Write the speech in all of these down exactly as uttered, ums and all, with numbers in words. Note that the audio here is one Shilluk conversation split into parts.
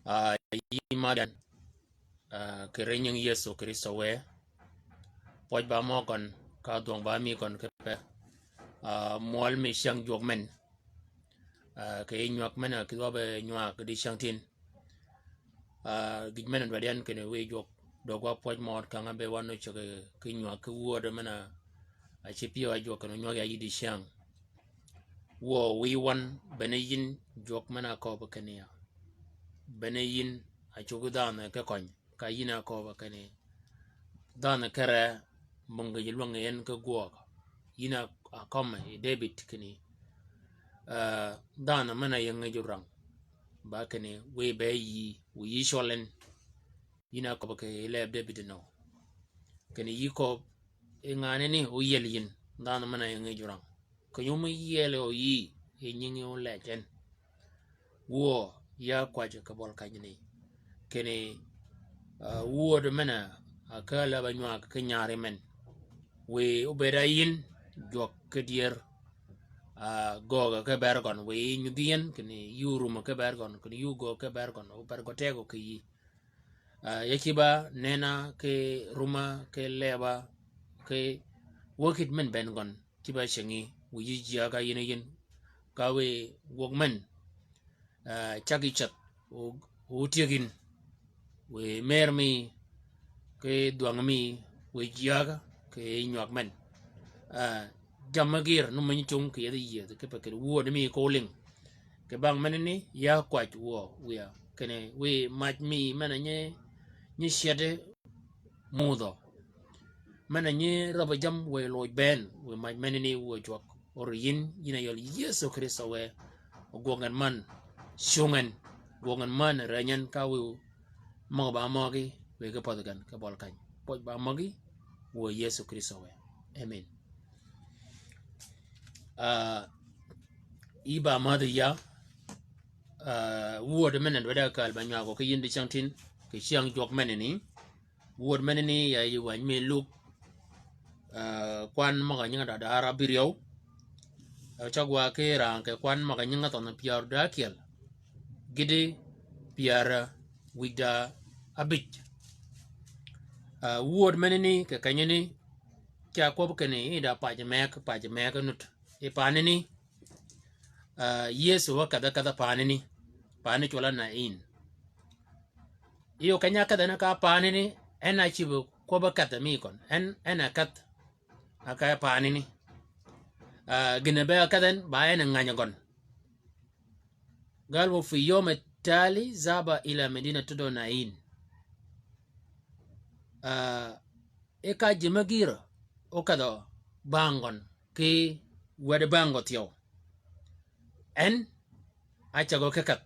Ah, yï ma yan, ah, kì ri nying Yëso Krïstø wë. Pwøj ba mø gøn, ka dhwøng ba mi gøn kipe. Ah, mwøl mi cyäng jwøk men. Ah, kì yï nywag men, ah, kì dhwøb nywag kì di cyäng tin. Ah, gïj men dwaddi yan kinni wiy jwøk, døg wa pwøj mø kang-a be wan oceg kì nywag kì wödø men, ah, a ci pyëw a jwøk kinni nywag ya yï di cyäng. Wuö wiy wan, bene yïn jwøk men-a kööb kinni ya. Bene yïn a cuggi dhanhø ki køny, ka yïn a kööb kinni dhanhø kere møngi ji lwängi en ki gwøg. Yïn a, a kømmi yi Debïd kinni, ah, dhanhø men-a ying yi jurang. Ba kinni wiy be yï, wiy yï cwøl en. Yïn a kööb kì leeb Debïd nø. Kinni yï kööb, yi nganani oyiel yïn, dhanhø men-a ying yi jurang. Keny-a ómi yiel o yï, yi nyingi ólej en. Wuö, ya kwäjji kì bøli kanyani. Kinni, ah, wödø men-a, ah, kääl-a ba nywag ki nyari men. Wiy óbëëd a yïn, jwøk ki dyër, ah, göög ki bër gøn, wiy nyudhi yen, kinni yï orumø ki bër gøn, kinni yï ogöög ki bër gøn, óbëëd gø tegø kì yï. Ah, ya cïb-a nenna ki rumma ki leba ki wäkït men bënn gøn. Cïb-a cinggi, wiy yï jyääg-a yïn a yïn. Ka wiy gwøg men, ah, caggi ceth, o, otyëggi yïn. Wiy mer mi, ki dhwäng mi, wiy jyääg-a, kì yï nywag men. Ah, jammì gïr, nu meny cung kì yethi yieth, kipe kì wödø mi ko ling. Kì bang menani, ya kwäj wuö, wiya, kinni wiy mac mi men-a nyi, nyi cyäddi mudhø. Men-a nyi räbb-a jammì wiy loj bënn, wiy mac menani wuö cwøg. Or yïn, yïn a yøl Yëso Krïstø wë, gwøg en man, cung en, gwøg en man, reny en ka wiy møg ba møgí, wiy ki pädhi gen, ki bøli kany. Pwøj ba møgí, wuö Yëso Krïstø wë. Amen. Ah, yï ba mädhi ya, ah, wödø men-a dwaddi kääl ba nywag gø ki yïn di cyäng tin, kì cyäng jwøk menani. Wödø menani ya yï wäny mi Luk, ah, kwan møg-a nyingi da dar abïryew. Ah, cäg wa ki rang kì kwan møg-a nyingi thønh pyär da ákyel. Gïti pyär wïj da ábïj. Ah, wödø menani kì kenyani, ca kwøb kinni yi da pac meg, pac meg nud. Yi panani, ah, Yëso wa kedh-a kedh-a panani. Panani cwøl-a Nain. Yï o keny-a kedh-a ni ka panani, en a cïb-a kwøb-a kedh-a mi gøn. En, en a kedh-a ka panani. Ah, gïn-a be a kedh en, ba en a ngäny gøn. Gal وفي اليوم التالي ذهب إلى مدينة تدعى نايين. Ah, e ka ji me gïr ókedhø bang gøn ki wädi bang gø thyew. En a cägø ki kedh.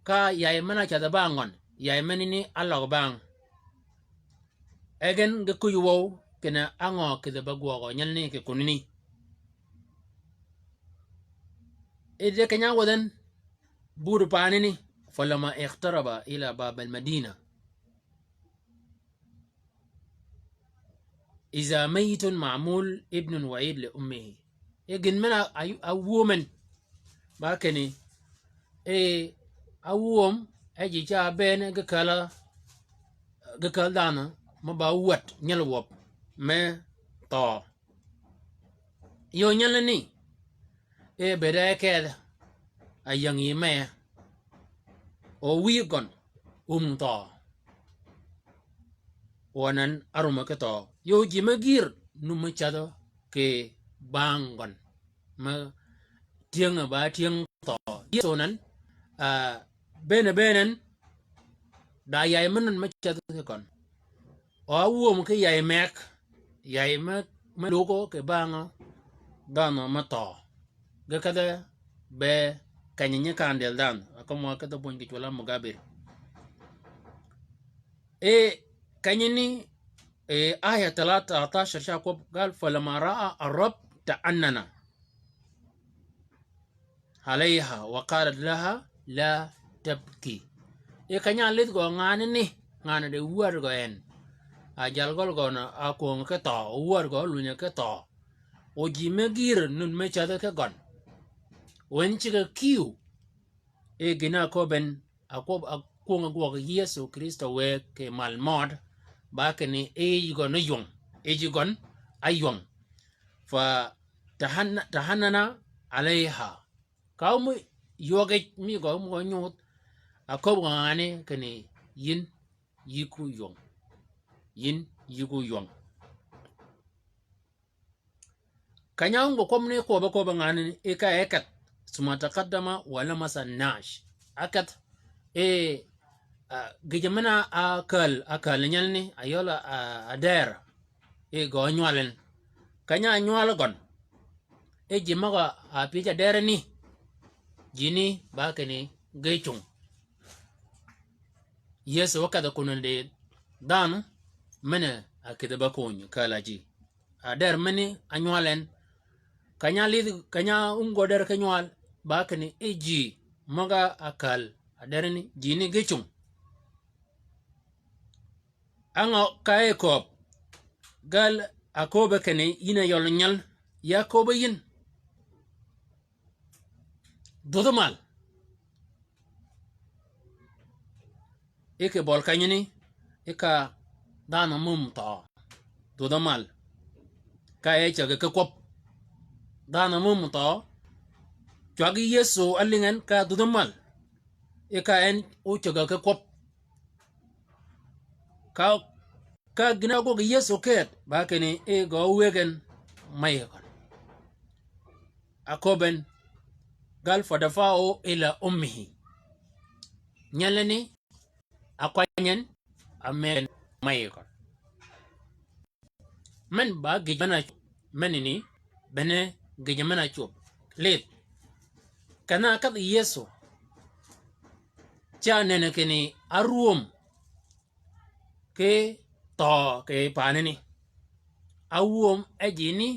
Ka yay men-a cädhi bang gøn, yay menani áløg bang. E gen ge kuj wøw kinni á ngø kïdhi be gwøgø nyelni kì kunani. E de keny-a wädh en, budi panani, فلما اقترب إلى باب المدينة إذا ميت محمول ابن وحيد لأمه. E gïn men-a, a, a wuö men. Ba kinni, e, a wuö m, e ji ca bëën ge käl-a, ge käl dhanhø, me ba wäd nyel wäb, me thøø. Yø nyelni, e bëëd e kedh, a yäng yi mee, o wïy gøn, um thøø. O anan árumø ki thøø. Yø ji me gïr, nu me cädhø kì bang gøn. Me tyëng-a ba tyëng thøø. Yëso nan, ah, bëën-a bëën en, da yay me nun me cädhø kì køn. O áwööm ki yay meg, yay me, me lugø kì bang-a dhanhø me thøø. Ge kedhe be kenyi nyi kandel dhanhø, a kømmi wa kedhe bwöny kì cwøl-a mugabir. E, kenyini, e, aya talatashar ca kwøb, gal, فلما رأى الرب تأنن عليها وقال لها لا تبكي. E keny-a álidh gø nganani, ngan-a de wäd gø en. A jal gøl gøn a kwöng ki thøø, o wäd gø ólunye ki thøø. O ji me gïr nun me cädhi ki gøn. O en cigg-a kïw. E gïn-a áköbben akwøb-, akwöng-a gwøg Yëso Krïstø wë kì mal mød, ba kinni yij gøn óywøng, yij gøn áywøng. Fa tahan-, tahannana aleyha. Ka ómi ywøg yij mi gø ómi gø nyuth, aköbbi gø ngani kinni yïn yïku ywøng. Yïn yïku ywøng. Keny-a óngo kwøb ni kwøbb-a kwøbb-a ngani i ka e kedh. Suma takaddama wa lamasa nash. Ákedh. E, a, gïjø men-a ákääl, ákääl nyelni, ayøl a, a, ader. E gø nywal en. Keny-a nywal gøn. E ji møg-a pyëj ader ni. Ji ni ba kinni ge cung. Yëso ókedh-a kun di dhanhø men-a ákïdhi ba kony kääl-a ji. Ader meni ánywal en. Keny-a lidh, keny-a óngo ader ki nywal, ba kinni e ji møg-a ákääl ader ni, ji ni ge cung. Á ngø ka e kööb? Gal akööbe kinni yïn a yøl nyel, ya kööbe yïn. Dhudhi mal. I kì bøl kenyani, i ka dhanhø mum thøø. Dhudhi mal. Ka e cägi ki kwøb. Dhanhø mum thøø. Cwaggi Yëso álïng en ka dhudhi mal. I ka en ócägi ki kwøb. Ka, ka gïn-a ágwøg Yëso ked, ba kinni i gø wëg en mayi gøn. Aköbben, gal fadafahu ila ummihi. Nyelani, akwany en, amëggi en mayi gøn. Men ba gïj men-a, menani, bene gïj men-a cwöb. Lidh. Keny-a ákedh Yëso. Ca nenni kinni árwöm ki thøø kì paanani. Áwöm e ji ni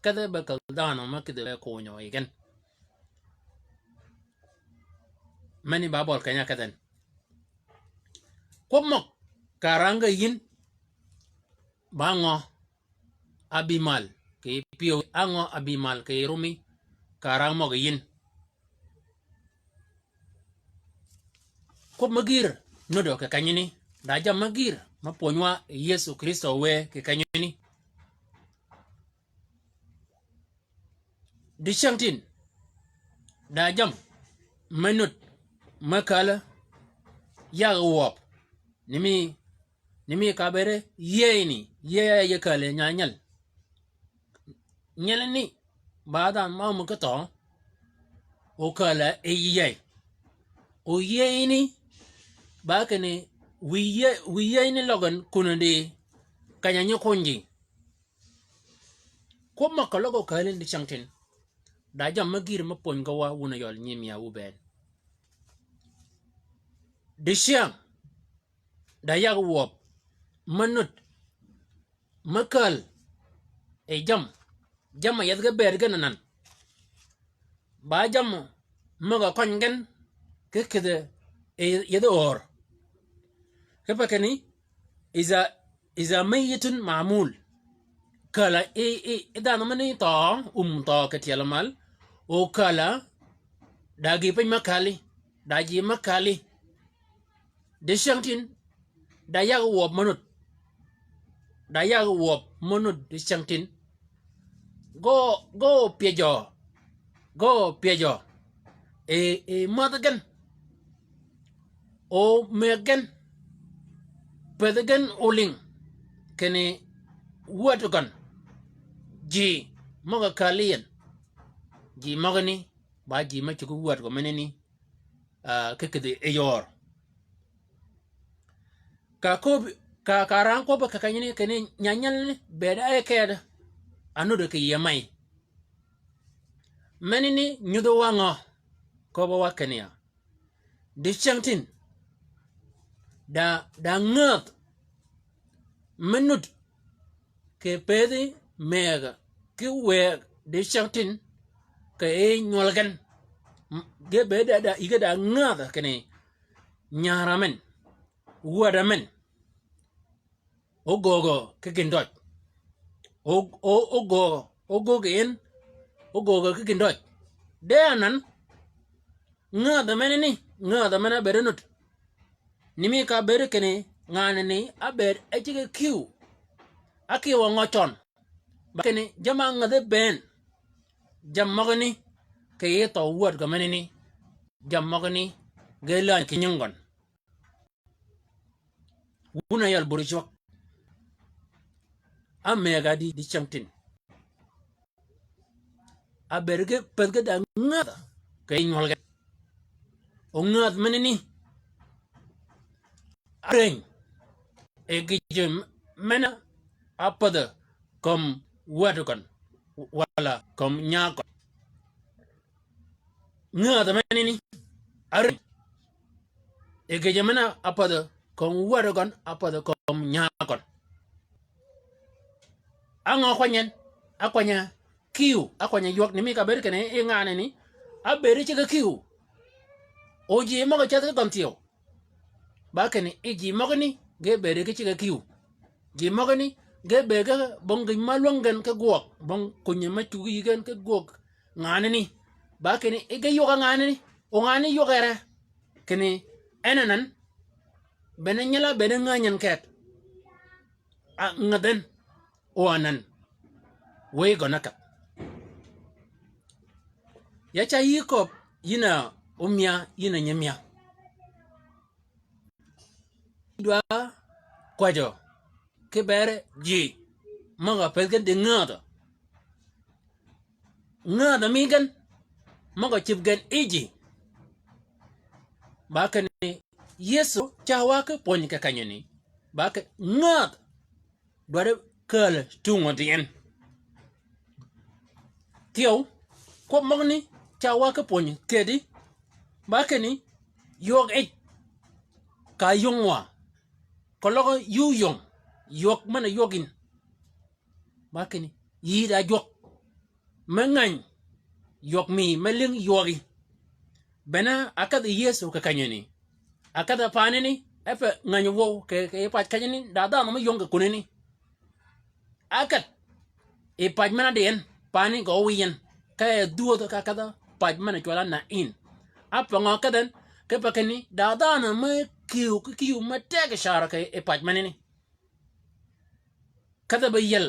kedhe be käl dhanhø me kïdhi be konyø yi gen. Meni ba bøl keny-a ákedh en. Kwøb møg kaarange yïn ba ngø? Abï mal kì pyëw, á ngø abï mal kì rumi, kaarange møg yïn. Kwøb me gïr nuddø kì kenyani, da jammì me gïr me pwönywa Yëso Krïstø wë kì kenyani. Dicängtïn, da jammì me nudd me kääl yag wøb, ni mi, ni mi ka bere yieyni, yiey a yij kääl nya nyel. Nyelani, ba dhanhø ma ámø ki thøø, o kääl a yij yiey. O yieyni, ba kinni, wiy yiey, wiy yieyni løg en kun di, keny-a nyi kuny ji. Kwøb møg keløg o kääl en dicängtïn. Da jammì me gïr me pwöny gø wa wun a yøl nyimïa wu bënn. Dicäng, da yag wøb me nudd me kääl yi jammì, jammì yethi ge bëëd gen anan. Ba jammì møg-a køny gen ki kïdhi yi yethi öör. Kipe kinni, iza, iza meyyitun ma'mul. Kääl-a i, i, i dhanhø meni thøø, um thøø kì tyel mal. O kääl-a, da gïï piny me kääli, da ji me kääli. Dicängtïn, da yag wøb me nudd. Da yag wøb me nudd dicängtïn. Gø, gø pyëjø, gø pyëjø. E, e mädhi gen. O mëggi gen. Pëthi gen olïng. Kinni wäd gøn. Ji møg-a kääl yi en. Ji møgani, ba ji me cuggi wäd gø menani. Ah, ki kïdhi yi yöör. Ka köbbi, ka, ka rang kwøbbi kì kenyani kinni nyanyal ni bëëd e ked, a nudd kì yie mey. Menani nyudhi wa ngø, köbbi wa kinni ya. Dicängtïn, da, da ngädh me nudd kì pëthi mëggi ki wëggi dicängtïn kì yij nywøl gen. M-, ge be da, da, yïge da ngädh kinni nyara men, wäda men, ógöögø ki gïndøj. Ó, ó, ógöögø, ógöögø en, ógöögø ki gïndøj. De anan, ngädh menani, ngädh men-a bëëde nudd. Ni mi ka bëëd kinni ngan-a ni ábëëd e ceg-a kiw. Ákiw a ngø cøn. Ba kinni jamm-a ngädhi bënn. Jammì møgani kì yij thøw wäd gø menani. Jammì møgani ge läny kì nying gøn. Wun a yal bur cwøk. Ámëgga di, di cyängtïn. Ábëëd ge pädh ge da ngädh kì yij nywøl gen. O ngädh menani árëny. E gïjø men-a ápädhø kömi wäd gøn. Wala kömi nyaag gøn. Ngädh menani árëny. E gïjø men-a ápädhø kömi wäd gøn, ápädhø kömi nyaag gøn. Á ngø kwany en, ákwany-a kiw, ákwany-a ywøg ni mi ka bëëd kinni i ngan-a ni, ábëëd ceg-a kiw. O ji møg-a cädh ki gøn thyew. Ba kinni i ji møgani ge bëëd ki ceg-a kiw. Ji møgani ge bëëd ge bong gïn ma lwäng gen ki gwøg, bong kunyi ma cuggi gen ki gwøg ngan-a ni. Ba kinni i ge ywøg-a ngan-a ni, o ngan-a ni ywøg yere. Kinni en anan, bene nyel-a bene ngänyi en ket. A ngädh en, o anan. Wëy gøn áketh. Ya ca yï köbbi, yïn a ómïa, yïn a nyimïa. Dwa kwäjjø, ki bëre ji, møg-a pädh gen di ngädhø. Ngädhø mi gen, møg-a cïb gen yi ji. Ba kinni, Yëso ca wa ki pwöny kì kenyani. Ba kinni, ngädhø. Dwaddi kääl tungø di en. Thyew, kwøb møgani ca wa ki pwöny kedi, ba kinni, ywøg yij ka yöng wa. Keløg yuu yöng, ywøg men-a ywøg yïn. Ba kinni, yï da jwøk. Me ngäny, ywøg mi, me lïng ywøgi. Bene ákedhi Yëso kì kenyani. Ákedhi paani ni, e pe ngänyi wøw kì, kì pac kenyani, da dhanhø me yöng kì kunani. Ákedh, yi pac men-a di en, paani gø wiy en, ka e dhwödhø ka kedhø pac men-a cwøl-a na in. Ápe ngø ákedh en, kipe kinni, da dhanhø me kiw, ki kiw me teg car kì yi pac menani. Kedhø be yiel.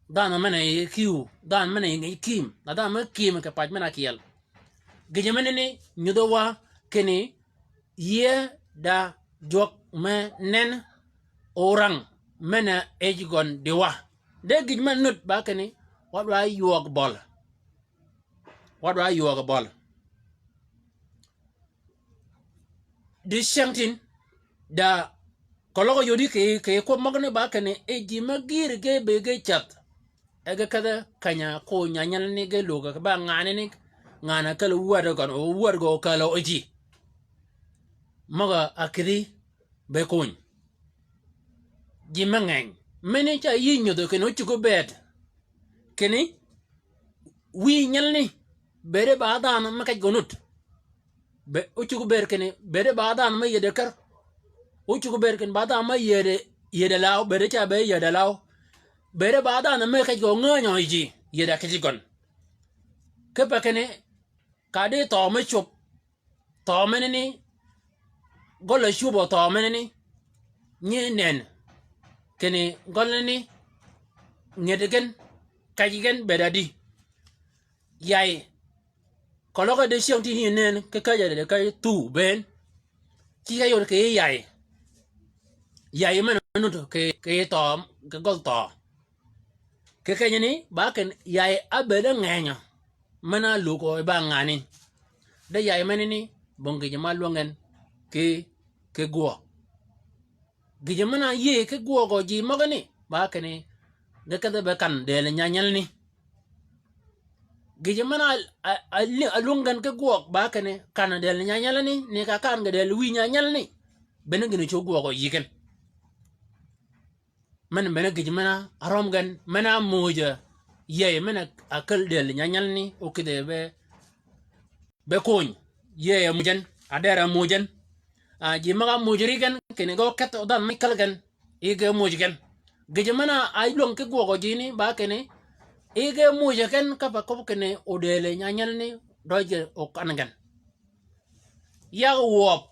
Dhanhø men-a yi kiw, dhanhø men-a yi ngej kim, na dhanhø me kim kì pac men-a ki yiel. Gïjø menani nyudhø wa kinni yïe da jwøk me nen orang men-a yij gøn di wa. De gïj men-a nud ba kinni, wa dwa ywøg bøl. Wa dwa ywøg bøl. Di cyängtïn, da keløg yodi kì, kì kwøb møgani ba kinni, e ji me gïr ge be ge ceth. E ge kedhe keny-a ko nyanyal ni ge lugø kì ba ngan-a ni, ngan-a ákäl wäd gøn, wäd gø okäl o ji. Møg-a ákïdhi be kony. Ji me ngeny. Meni ca yï nyodhø kinni ócuggi bëëd. Kinni, wïy nyelani, bëëde ba dhanhø me kej gø nud. Be, ócuggi bëëd kinni, bëëde ba dhanhø me yïëde kär. Ócuggi bëëd kinni ba dhanhø me yïëde, yïëde law, bëëde ca be yïëde law. Bëëde ba dhanhø me kej gø ngänyø yi ji, yïëde akëjji gøn. Kipe kinni, ka di thøø me cwöb, thøø menani, gøl-a cwöbø thøø menani, nyi nen, kinni gøl-a ni, nged gen, kej gen bëëd adi. Yay, keløg di cyängtïn yï nen, ki käjj-a di käjj thuu bënn. Ci ka yod kì yï yay. Yay men-a nud kì, kì thøø, kì gøl thøø. Kì kenyani, ba kinni yay ábëëd ngenyø. Men-a lugø yi ba ngan-a ni. De yay menani, bong gïjø ma lwäng en ki, ki gwøg. Gïjø men-a yïëy ki gwøgø ji møgani, ba kinni, ge kedhe be kan dël nyanyalani. Gïjø men-a, a, a, a lwäng gen ki gwøg, ba kinni, kan dël nyanyalani, ni ka kan ge dël wïy nyanyalani. Bene gïn-a cwöb gwøgø yï gen. Men, men-a gïj men-a røm gen, men-a muuj-a yïëy men-a ákäl dël nyanyalani, okïdhe be, be kony. Yïëy-a muuj en, ader-a muuj en. A, ji møg-a muuj ri gen, kinni ge oketh odhanhø me käl gen, yi ge muuj gen. Gïjø men-a lwäng ki gwøgø jini, ba kinni, yi ge muuj gen, ka pa köbb kinni, odël nyanyalani, døj ge okan gen. Yag wøb,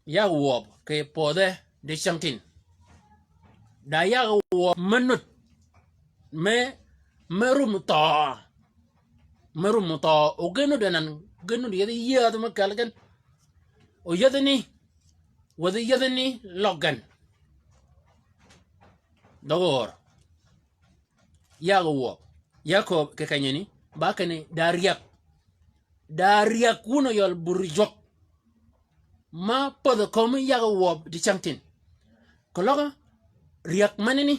yag wøb. kì pödhe dicängtïn. Da yagø wøb me nud, me, me rum thøø. Me rum thøø, o gen nud anan, gen nud yethi yädhi me kelli gen. O yethi ni, wäthi yethi ni løg gen. Dhøg-ör. Yagø wøb. Yakööb kì kenyani, ba kinni da ryäg. Da ryäg wun a yøl bur jwøk. Ma pädhi kömi yagø wøb dicängtïn. Keløg ryäg menani,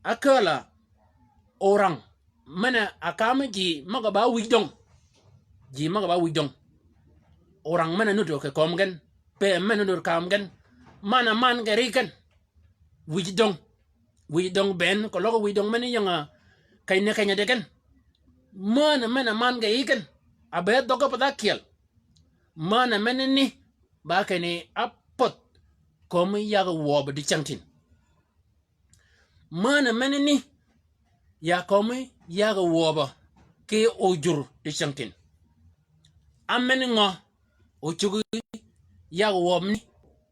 ákääl-a orang men-a ákaami ji møg-a ba wïj döng. Ji møg-a ba wïj döng. Orang men-a nudd kì kömi gen. Pe men-a nudd kaami gen. Man-a man ge ri gen. Wïj döng. Wïj döng bënn, keløg wïj döng menani ying-a keny ni keny-a di gen. Männ-a men-a man ge yi gen. A bëëd dhøgg-a pädh ákyel. Männ-a menani, ba kinni ápödh kömi yagø wøbø dicängtïn. Männ-a menani, ya kömi yagø wøbø ki ojur dicängtïn. Á men ngø, o cuggi yagø wøbni,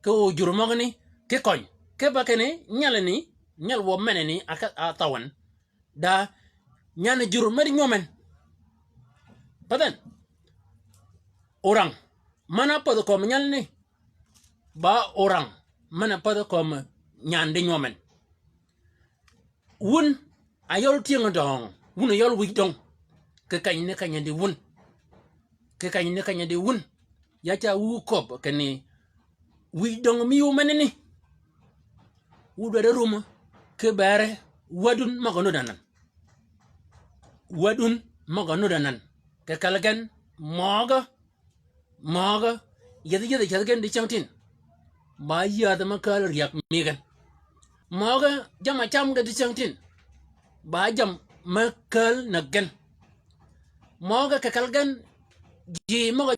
ki ojur møgani, ki køny. Kipe kinni, nyalani, nyal wøb menani, a ka-, a thøwen. Da nyan jur me di nywøm en. Path en. Orang. Man-a pädhi kömi nyalani. Ba orang. Man-a pädhi kömi nyan di nywøm en. Wun a yøl tyëng-a døngø. Wun a yøl wïj döng. Kì keny ni keny-a di wun. Kì keny ni keny-a di wun. Ya ca wu köbb kinni wïj döng mi wu menani. Wu dwaddi rumø ki beri wädun møg-a nudd anan. Wädun møg-a nudd anan. Kì kelli gen møgø, møgø, yethi yethi ceth gen dicängtïn. Ba yädhi me kääl ryäg mi gen. Møgø jamm-a cam gen dicängtïn. Ba jamm me kääl näg gen. Møgø kì kelli gen ji møg-a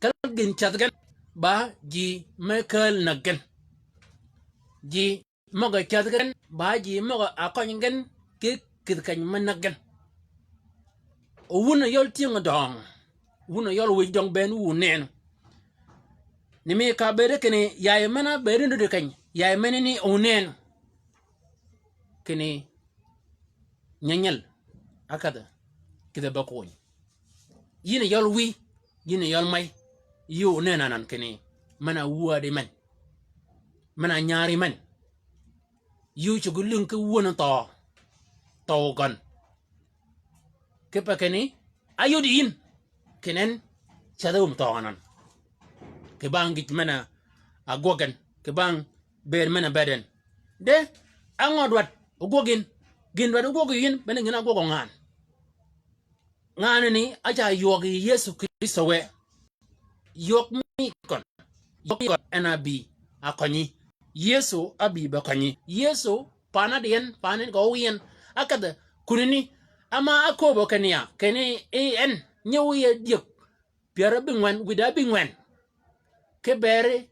kelli gïn cädh gen, ba ji me kääl näg gen. Ji møg-a cädh gen, ba ji møg-a køny gen, ki kïdhi keny me näg gen. O wun a yøl tyëng-a døngø, wun a yøl wïj døng bënn wu nenø. Ni mi ka bëëde kinni, yay men-a bëëde nudd keny, yay menani o nenø. Kinni, nyanyal, ákadh, kïdhe be kony. Yïn a yøl wïy, yïn a yøl may, yï onën anan kinni, men-a wädi men. Men-a nyari men. Yï ocuggi lïng ki wun thøø, thøø gøn. Kipe kinni, áyodi yïn, kinni en, cedhi wum thøø anan. Kì bang gïj men-a gwøg en, kì bang bëëd men-a bëëd en. De, á ngø dwaddi ogwøg yïn, gïn dwaddi ogwøg yïn, bene gïn ágwøg ngan. Ngan ni, áca ywøg yi Yëso Krïstø wë. Ywøg mi køn. Ywøg mi køn en a bï a kønyi. Yëso a bï be kønyi. Yëso pan a dyen, pan en gø wïyen. Ákadh kunani, ama ákööbø kinni ya, kinni en, nyi wïye dyëg pyär ábïngwen, wïde ábïngwen. Ki beri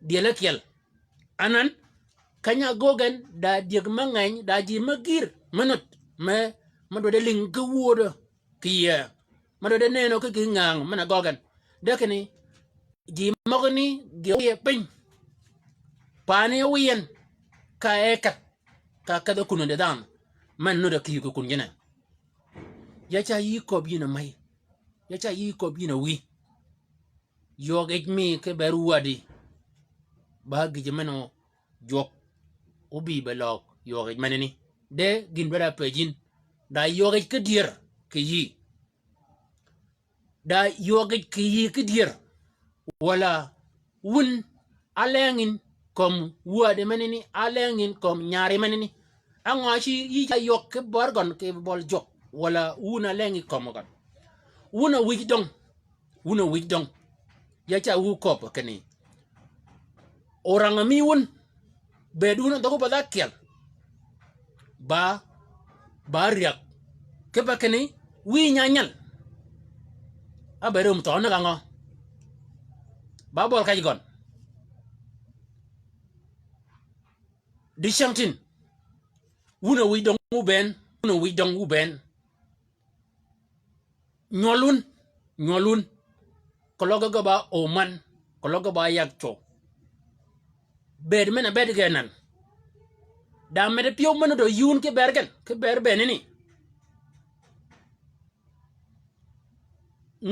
dyel ákyel. Anan, keny-a ágöggi en, da dyëg me ngeny, da ji me gïr, me nud, me, me dwaddi lïng ki wödø, kì yïe, me dwaddi nenø ki gï ngäng, men-a gøggi en. De kinni, ji møgani, gï wïye piny. Pani wïyen, ka e kedh, ka kedh kunani dhanhø, men nudd-a kï yï kì kun jine. Ya ca yï köbbi yïn a may. Ya ca yï köbbi yïn a wïy. Ywøg yij mi ki ber wädi. Ba gïjø men-a jwøk. Óbï be løg ywøg yij menani. De gïn dwaddi a pëj yïn. Da ywøg yij ki dyër kì yï. Da ywøg yij kì yï ki dyër. Walà wun, áleng yïn kömi wädi menani, áleng yïn kömi nyari menani. Á ngø ci yï ca ywøg ki bør gøn kì bøl jwøk. Walà wun áleng yï kömi gøn. Wun a wïj döng. Wun a wïj döng. Ya ca wu köbbi kinni. Orang mi wun. Bëëd wun a dhøggu ba dha kyel. Ba, ba ryäg. Kipe kinni, wïy nyanyal. Ábëëd rum thøø ni ka ngø. Ba bøl kej gøn. Dicängtïn. Wun a wïj döng wu bënn, wun a wïj döng wu bënn. Nywøl wun, nywøl wun. Keløg ge ba oman, keløg ge ba yag cwøw. bëëd men-a bëëd gen nan. Da med pyëw men-a dø yï wun ki bër gen, ki bër bënni ni.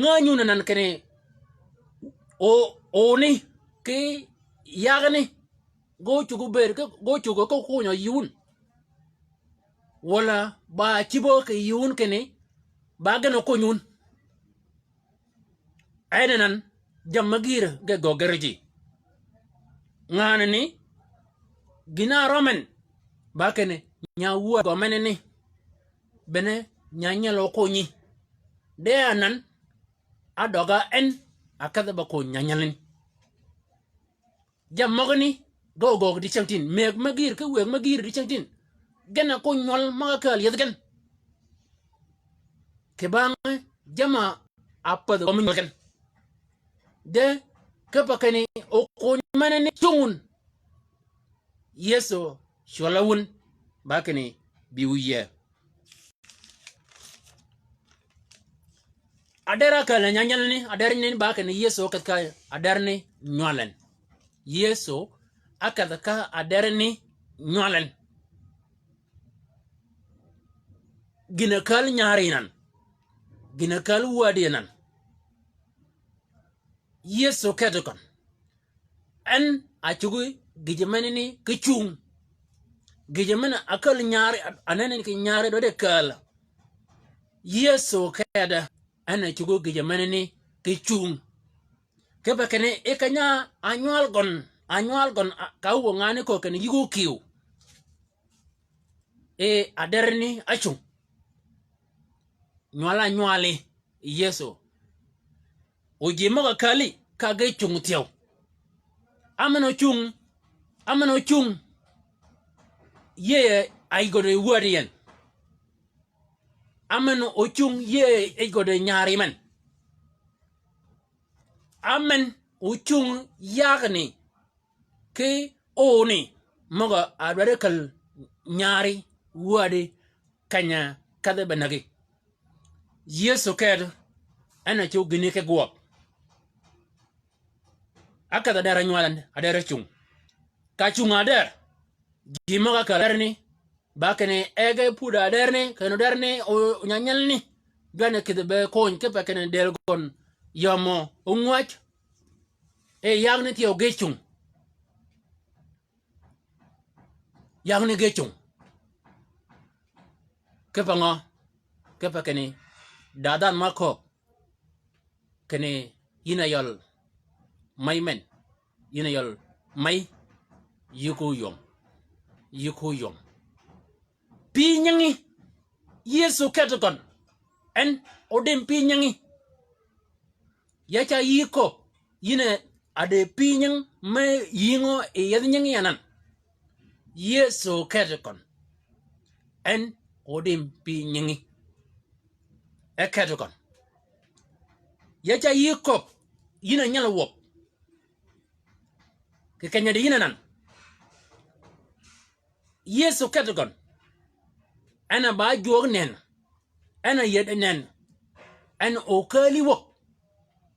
Ngäny nyun anan kinni o, oni ki yagani ge ócuggi bëëd, ge ócuggi ki okunyø yï wun. Walà ba cïbø kì yï wun kinni ba gen okony wun. En anan jammì gïïr ge göggi ri ji. Nganani gïn-a rømmen ba kinni nya wäd gø menani bene nya nyel okonyi. De anan adøga en a kedhi ba kony nya nyelani. Jammì møgani ge ogöggi dicängtïn, mëggi me gïïr ki wëggi me gïïr dicängtïn. Gen a kony nywøl møg-a kääl yethi gen. Kì bang jamm-a ápädhi gø mi nywøl gen. De kipe kinni okony menani cungun. Yëso cwøl-a wun ba kinni bï wu yïëy. Adër-a kääl nyanyal ni, adër ni ba kinni Yëso ákedh ka adër ni nywal en. Yëso ákedh ka adër ni nywal en. Gïn-a kääl nyari nan. Gïn-a kääl wädi nan. Yëso ketti køn. En a cuggi gïjø menani ki cung. Gïjø men-a ákääl nyari, anene kì nyari dwaddi kääl. Yëso kedø, en a cuggi gïjø menani ki cung. Kipe kinni i keny-a ánywal gøn, ánywal gøn, a, ka áwöög ngan ni köög kinni yïg ókïw. E, adërni ácung. Nywal-a ánywali Yëso. O ji møg-a kääli ka ge cung thyew. Ámen ocung, ámen ocung yïëy a yij gøde wädi en. Ámen ocung yïëy a yij gøde nyari men. Ámen ocung yagni ki oni møg-a dwaddi käl nyari wädi keny-a kedhi be näggi. Yëso ketti, en a cuggi gïni ki gwøg. Ákedh adër ánywal en, adër ácung. Ka cung adër, ji møg-a kääl adër ni, ba kinni e ge pud adër ni, kinni adër ni o, onyanyal ni. Jwanni kïdhi be kony kipe kinni dël gøn yømø óngwäj. E yagni thyew ge cung. Yagni ge cung. Kipe ngø? Kipe kinni da dhanhø mø ákööb kinni yïn a yøl mey men. Yïn a yøl mey. Yï ko yöm. Yï ko yöm. Pi nyingi. Yëso ketti køn. En odim pi nyingi. Ya ca yï kööb, yïn a de pi nying me yïngø yi yethi nyingi anan. Yëso ketti køn. En odim pi nyingi. E ketti køn. Ya ca yï kööb, yïn a nyal wäb. Kì keny-a di yïn anan. Yëso ketti køn. En a ba jwøøg nënnì. En a yed nënnì. En okääl yi wäg.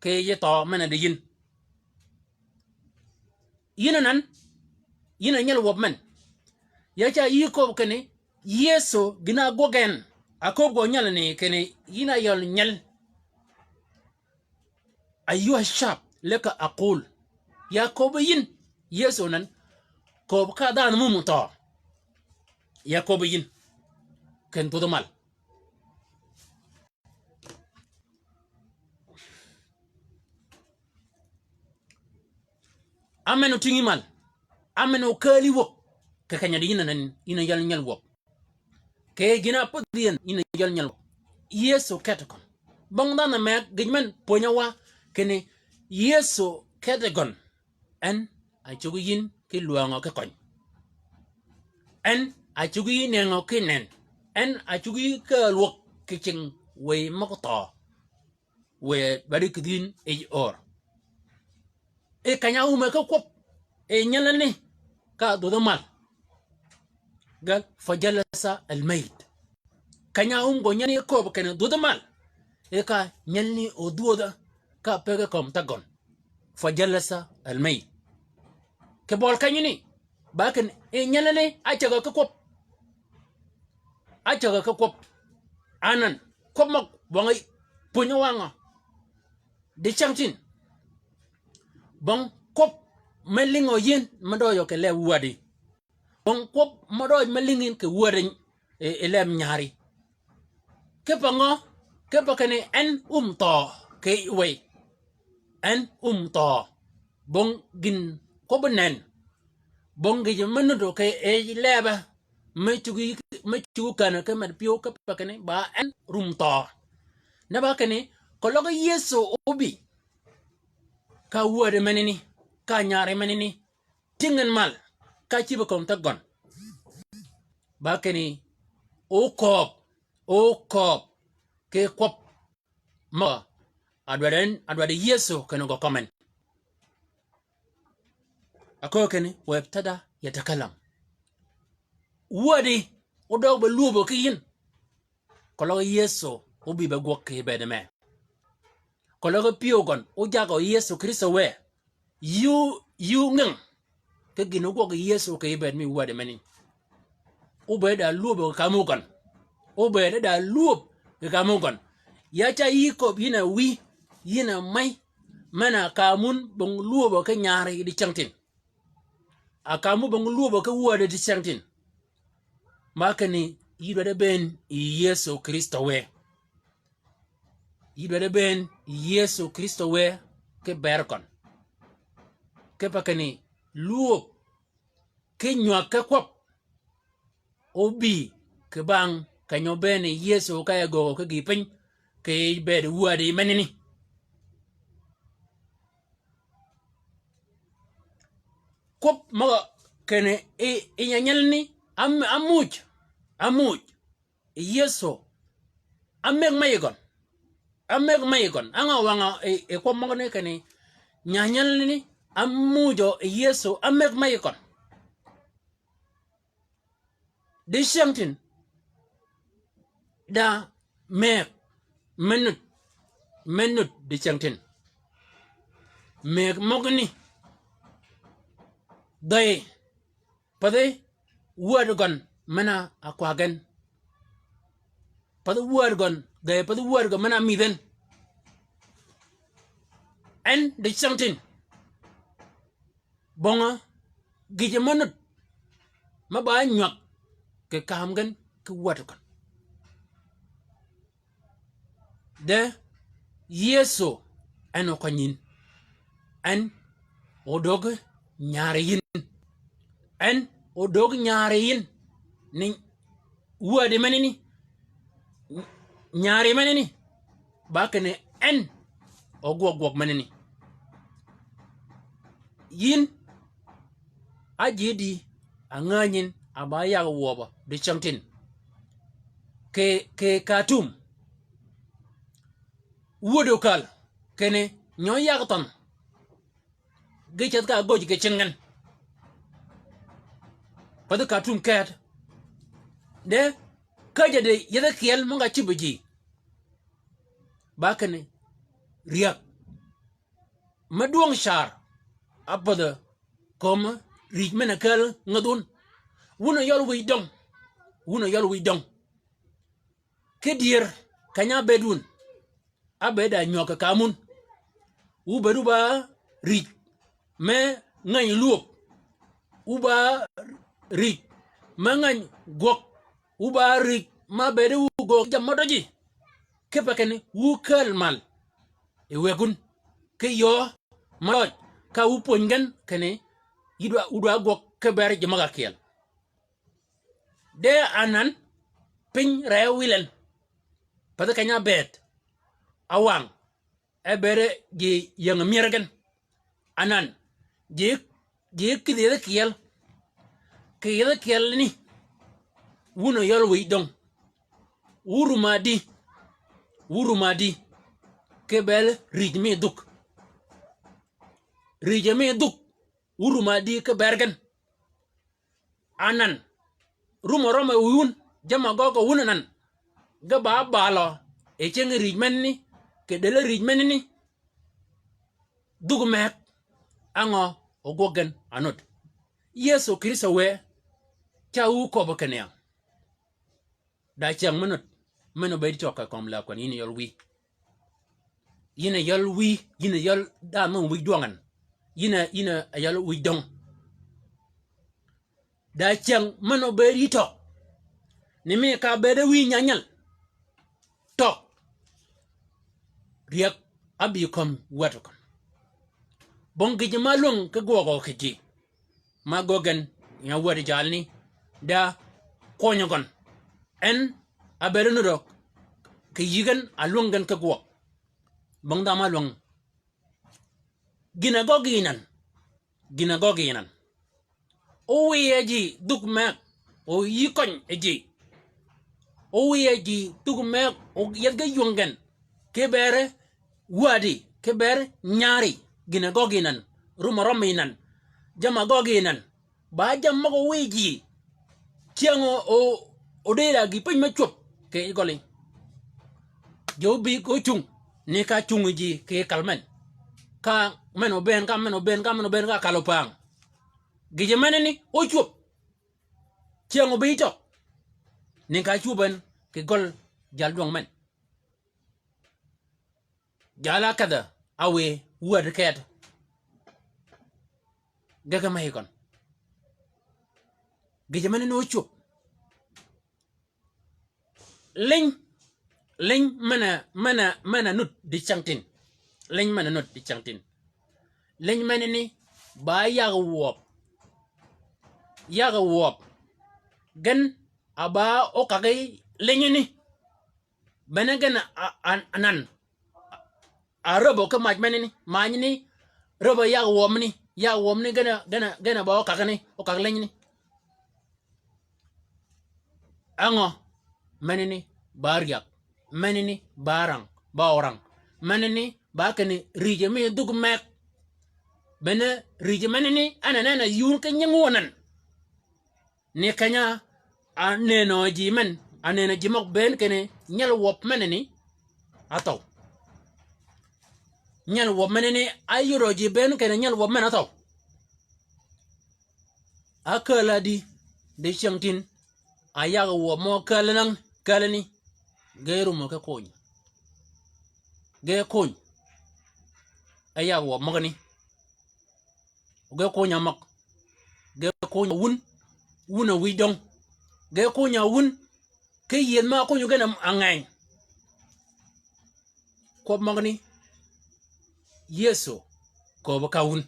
Kì yij thøø men-a di yïn. Yïn anan. Yïn a nyal wäb men. Ya ca yï kööb kinni Yëso gïn-a ágwøg en. Akööb gø nyal ni kinni yïn a yøl nyel. Ayuha shab, leka akul. Ya köbbi yïn, Yëso nan, köbbi ka dhanhø mum thøø. Ya köbbi yïn, ken dhudhi mal. Amen otïngi mal. Amen okääli wäg. Kì keny-a di yïn anan, yïn a yøl nyel wäg. Kì gïn-a ápudhi en, yïn a yøl nyel wäg. Yëso ketti køn. Bong dhanhø meg gïj men pwönyø wa kinni Yëso ketti køn. En a cuggi yïn ki lwängø ki køny. En a cuggi yï nëngø ki nënn. En a cuggi yï kääl wäg kì cing wëy møg thøø. Wëy dwaddi kïdhi yïn yij ör. E keny-a áume ki kwøb, e nyelani ka dhudhi mal. Gal, fajalasa al-mayt. Keny-a áum gø nyelani kööb kinni dhudhi mal. E ka nyelani odhwödhø ka pëggi kömi thäggøn. Fajalasa al-mayt. Kì bøli kenyani, ba kinni, i nyelani, ácägø ki kwøb. Ácägø ki kwøb. Anan, kwøb møg wøngi pwönyi wa ngø. Dicängtïn. Bong kwøb me lïngø yïn, me døøjø kì leb wädi. Bong kwøb me døøj me lïngi yïn kì wädi, e, e leb nyari. Kipe ngø, kipe kinni en um thøø, kì wëy. En um thøø. Bong gïn kwøbbi nen. Bong gïjø me nuddø kì yij lebbe. Me cuggi, me cuggi känø ki med pyëw kipe kinni ba en rum thøø. Ni ba kinni, keløg Yëso óbï. Ka wädi menani, ka nyari menani. Tïng gen mal, ka cïb kömi thäg gøn. Ba kinni, ókööb, ókööb, ki kwøb. Møg-a, adwaddi en, adwaddi Yëso kinni gø kømmi en. Aköög kinni, wabtada yatakallam. Wädi, odøøg be lwöbø ki yïn. Keløg Yëso, óbï be gwøg kì bëëd me. Keløg pyëw gøn, ojagø Yëso Krïstø wë. Yï, yï óngeng. Ki gïn ógwøg Yëso kì bëëd mi wädi meni. Óbëëd da lwöbø kì kamu gøn. Óbëëd da lwöb kì kamu gøn. Ya ca yï köbbi yïn a wïy, yïn a mey. Men-a kamun bong lwöbø ki nyari dicängtïn. A kamu bong lwöbø ki wädi dicängtïn. Ma kinni yï dwaddi bëën yi Yëso Krïstø wë. Yï dwaddi bëën yi Yëso Krïstø wë ki bër køn. Kipe kinni lwöb ki nywag ki kwøb. Óbï kì bang keny-a bëën yi Yëso ka e göögø ki gïï piny kì bëëd wädi menani. Kwøb møg-a kinni i, i nyanyelani, am-, amuuj, amuuj. Yëso, ámëg me yi gøn. Ámëg me yi gøn. Á ngø wang-a i, i kwøb møgani kinni, nyanyelani, ámuujø Yëso, ámëg me yi gøn. Dicängtïn, da mëg, me nud, me nud dicängtïn. Mëg møgani, dhøy, pathi wäd gøn men-a kwag gen. Pathi wäd gøn, ge pathi wäd gøn men-a mïdh en. En dicängtïn. Bong-a gïjø me nud. Me ba nywag kì kaam gen ki wäd gøn. De Yëso en okønyi yïn. En odöggi nyari yïn. En odöggi nyari yïn. Ni wädi menani. Nyari menani. Ba kinni en ogwøg gwøg menani. Yïn, ájidi, angänyi yïn, a ba yag wøbø, dicängtïn. Kì, kì Khartoum. Wäd okääl, kinni, nyo yag thønh. Ge ceth ka ágöj kì cingi gen. Pathi Khartoum ket. De, käjjadi yethi kyel møg-a cïb ji. Ba kinni, ryäg. Me dwøng car, ábädhø kömi rïj men-a kääl ngädh wun. Wun a yøl wïj döng. Wun a yøl wïj döng. Ki dyër, keny-a ábëëd wun. Ábëëd a nywag kì kamun. Wu bëëd wu ba rïj me ngäny lwöb. Wu ba rïj me ngäny gwøg. Wu ba rïj ma bëëd wu göög jammì mø døji. Kipe kinni wu kääl mal yi wëggun. Ki yöö ma døj ka wu pwöny gen kinni yï dwa, wu dwa gwøg ki bër ji møg-a kyel. De anan piny ree wil en. Pathi keny-a ábëëd. Awang. E bëëde ji yäng myër gen. Anan. Ji, ji kïdhi yethi kyel. Kì yethi kyel ni. Wun a yøl wïj döng. Wu rum adi. Wu rum adi. Ki bëël rïj mi dhuk. Rïj mi dhuk. Wu rum adi ki bër gen. Anan. Rum a rømmi wïj wun, jamm-a gøgø wun anan. Ge ba balø, yi cingi rïj menani, kì dëli rïj menani. Dhuk meg, á ngø, ogwøg gen, anud. Yëso Krïstø wë, ca wu köbbi kinni ya. Da cyäng me nuti, men obëëd tøg kì kömi läb kön, yïn a yøl wïy. Yïn a yøl wïy, yïn a yøl dhanhø me wïj dwøng en. Yïn a, yïn a yøl wïj døng. Da cyäng men obëëd yï tøg. Ni mi ka bëëd wïy nyanyal. Tøg. Ryäg ábï kömi wäd kön. Bong gïjø ma lwäng ki gwøgø kì ji. Ma göggi gen, ya wädi jalni, da kwønyø gøn. En, a bëëd nudø, kì yï gen, a lwäng gen ki gwøg. Bong dha ma lwäng. Gïn a gøggi yi nan. Gïn a gøggi yi nan. Ówïye ji dhug meg, o yï køny yi ji. Ówïye ji dhug meg, o yethi ge ywöng gen. Ki bëre wädi, ki bëre nyari, gïn a gøggi yi nan. Rum a rømmi yi nan. Jamm a gøggi yi nan. Ba jammì møg-a wïy ji. Cyäng o, o, o dëëd a gï piny me cwöb. Kì gøli. Jo bï ko cung. Ni ka cungi ji kì kal men. Ka men obëën, ka men obëën, ka men obëën, ka kal opang. Gïjø menani, ócwöb. Cyäng obï tøg. Ni ka cwöb en, kì gøl jal dwøng men. Jal-a kedhø, a wë, wäd ked. Ge ki me yi køn. Gïjø menani ócwöb. Liny, liny men-a, men-a, men-a nut dicängtïn. Liny men-a nut dicängtïn. Liny menani, ba yag wøb. Yag wøb. Gen, a ba okagi linyani. Bene gen a, a, a nan. A röbø ki mac menani, manyani, röbø yag wømani, yag wømani gen a, gen a, gen a ba okagani, okag linyani. Á ngø, menani, ba ryäg, menani, ba rang, ba orang, menani, ba kinni, rïjø mi dhug meg. Bene, rïjø menani, en a nenni yun ki nying wøn en. Ni keny-a, a nënø ji men, a nënø ji møg bënn kinni nyal wøb menani, áthøw. Nyal wøb menani, a yodø ji bënn kinni nyal wøb men áthøw. Ákääl-a di, dicängtïn, a yag wøb mø kääl-a nang, kääl-a ni, ge rumø ki kony. Ge kony. A yag wøb møgani. Ge kony-a møg. Ge kony-a wun. Wun a wïj døng. Ge kony-a wun. Ki yieth ma ákony gen a ngeny. Kwøb møgani. Yëso. Köbbi ka wun.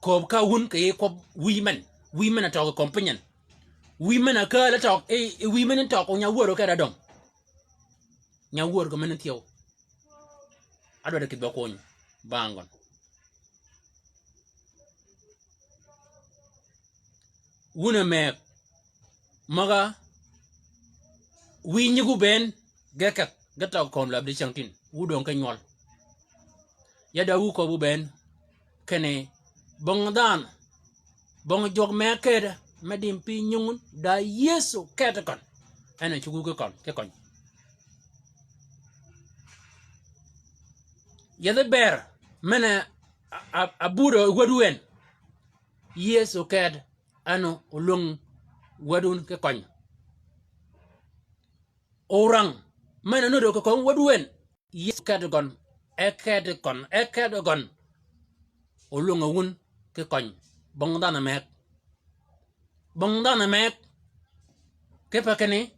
Köbbi ka wun kì yij kwøb wïy men. Wïy men a tøg companion. Wïy men a kääl a tøg, i, i wïy men tøg o nya wör o keda døng. Nya wör gø men thyew. Adwaddi kïdhi ba kony. Bang gøn. Wun a meg. Møg-a. Wïy nyig wu bënn. Ge keth. Ge tøg kömi läb dicängtïn. Wu döng ki nywøl. Ya da wu köbbi bënn. Kinni. Bong dhanhø. Bong jwøk me kede. Me dim piny nying wun. Da Yëso kede køn. En a cuggi ki køn. Ki køny. Yethi bër, men-a, a, a, abudø wäd wen. Yëso ked, en olwøng wäd wun ki køny. Orang, men-a nodø kì köng wäd wen. Yëso ked gøn, e ked gøn, e ked gøn. Olwøng wun ki køny. Bong dhanhø meg. Bong dhanhø meg. Kipe kinni.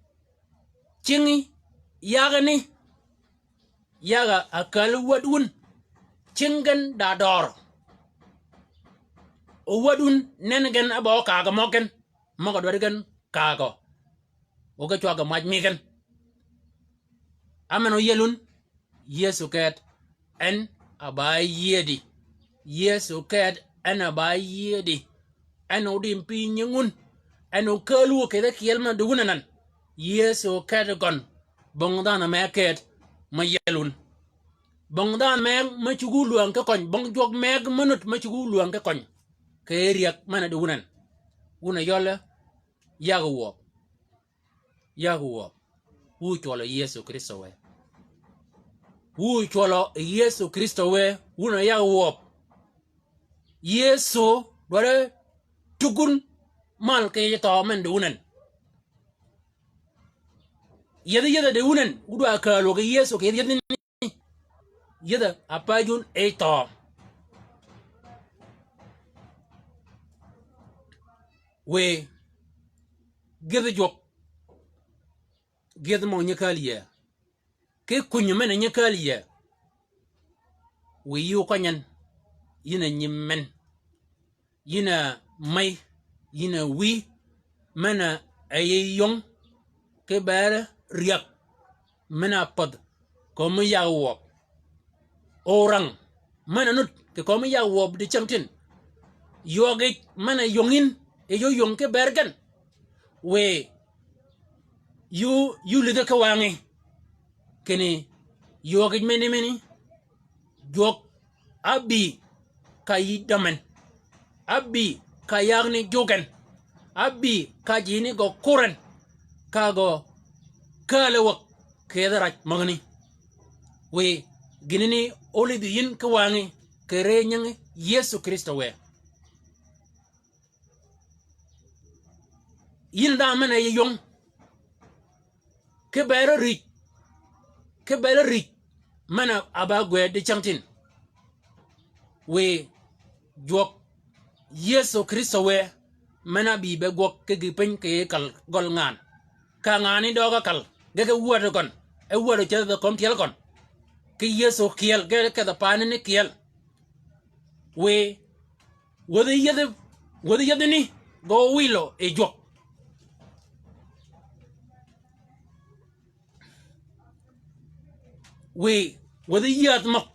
Cingi. Yagani. Yaga a kääl wäd wun. Cing gen da dør. O wäd wun nen gen a ba okagø møg gen. Møg-a dwaddi gen kagø. O ge cwagø mac mi gen. Amen oyel wun. Yëso ked, en a ba yiedi. Yëso ked, en a ba yiedi. En odim piny nying wun. En okääl wu kì yij kyeel men di wun anan. Yëso ked gøn. Bong dhanhø meg ked, me yiel wun. Bong dhanhø meg me cuggi wu lwäng ki køny. Bong jwøk meg me nut me cuggi wu lwäng ki køny. Kì yij ryäg men-a di wun en. Wun a yølle, yag wøb. Yag wøb. Wu cwøllø Yëso Krïstø wë. Wu cwøllø Yëso Krïstø wë. Wun a yag wøb. Yëso dwaddi tuggi wun mal kì yij thøø men di wun en. Yädhi yädhi di wun en, wu dwa kääl wø kì Yëso kì yädhi yädhi ni. Yädhi a päj wun yij thøø. Wiy gïdhi jwøk, gïdhi møg nyi kääl yïëy. Ki kuny men-a nyi kääl yïëy. Wiy yï ókwany en, yïn a nyi men. Yïn a mey, yïn a wïy, men-a yij yöng, ki beri ryäg, men-a pädh, kömi yag wøb. Orang, men-a nud, kì kömi yag wøb dicängtïn. Ywøg yij, men-a yöng yïn, yij óyöng ki ber gen. Wiy, yï, yï lïdhi ki wangí. Kinni, ywøg yij meni meni, jwøk, ábï ka yï dømmen. Ábï ka yagni juggen. Ábï ka jini gø kurren. Ka gø kääl wäg kì yädhi rac møgani. Wiy gïnani ólidhi yïn ki wangí, kì ri nyingi Yëso Krïstø wë. Yïn dhanhø men-a yij yöng. Ki beri rïj, ki beri rïj, men-a ba gwëd dicängtïn. Wiy jwøk Yëso Krïstø wë, men-a bï be gwøg ki gï piny kì yij kal gøl ngan. Ka ngan ni døøg ákal, ge ki wäd gøn, e wäd ceth kömi tyel gøn. Ki Yëso kyel, ge kedh paani ni kyel. Wiy wädhi yädhi, wädhi yädhi ni gø wïlø yi jwøk. Wiy wädhi yädh møg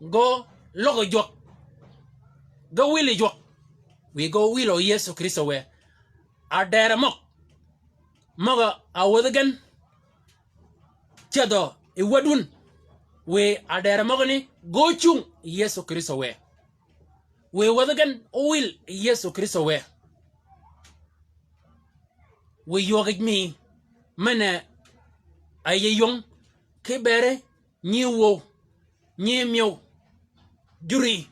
gø løg yi jwøk. Gø wïl yi jwøk. Wiy gø wïlø Yëso Krïstø wë. Adera møg, møg-a wädhi gen cädhø yi wäd wun. Wiy adera møgani gø cung Yëso Krïstø wë. Wiy wädhi gen ówïl Yëso Krïstø wë. Wiy ywøg yij mi, men-a yij yöng, ki beri nyi wöw, nyi myëw, juri.